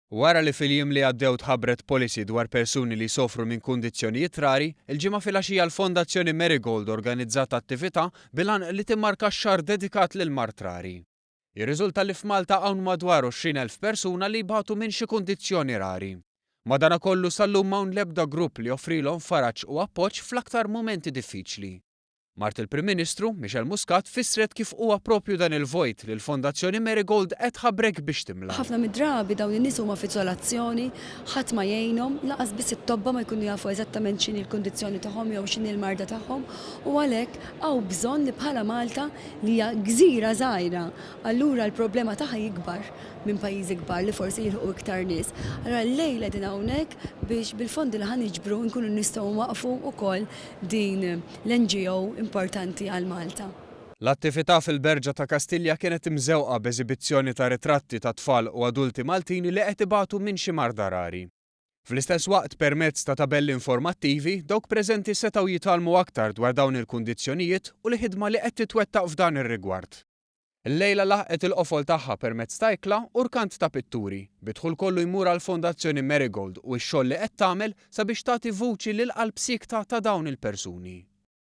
Wara li fil-jiem li għaddew tħabbret policy dwar persuni li jsofru minn kundizzjonijiet rari, il-Ġimgħa filgħaxija l-Fondazzjoni Marigold organizzat attività bil-għan li timmarka x-xahar dedikat lill-mard rari. Jirriżulta li f'Malta hawn madwar 20,000 persuna li jbatu minn xi kundizzjoni rari. Madanakollu sal-lum m'hawn l-ebda grupp li joffrilhom faraġ u appoġġ fl-aktar mumenti diffiċli. Mart il-Prim Ministru, Michelle Muscat fissret kif huwa proprju dan il-vojt li l-Fondazzjoni Marigold qed tħabrek biex timla. Ħafna mid-drabi dawn in-nies huma f'izolazzjoni, ħadd ma jgħinhom, lanqas biss it-tobba ma jkunu jafu eżattament x'inhi l-kundizzjoni tagħhom jew x'inhi l-marda tagħhom u għalhekk hawn bżonn li bħala Malta li hija gżira żgħira, allura l-problema tagħha hi ikbar minn pajjiżi kbar li forsi jilħqu iktar nies. Allura llejla qegħdin hawnhekk biex bil-fondi li ħa niġbru nkunu nistgħu nwaqqfu wkoll din l-NGO importanti għal Malta. L-attività fil-Berġa ta' Kastilja kienet imżewqa b'eżibizzjoni ta' ritratti ta' tfal u adulti Maltin li qed ibatu minn xi marda rari. Fl-istess waqt permezz ta' tabelli informattivi, dawk preżenti setgħu jitgħallmu aktar dwar dawn il-kundizzjonijiet u l-ħidma li qed titwettaq f'dan ir-rigward. Illejla laħqet il-qofol tagħha permezz ta' ikla u rkant ta' pitturi, bid-dħul kollu jmur għall-Fondazzjoni Marigold u x-xogħol li qed tagħmel sabiex tagħti vuċi lill-qalb siekta ta' dawn il-persuni.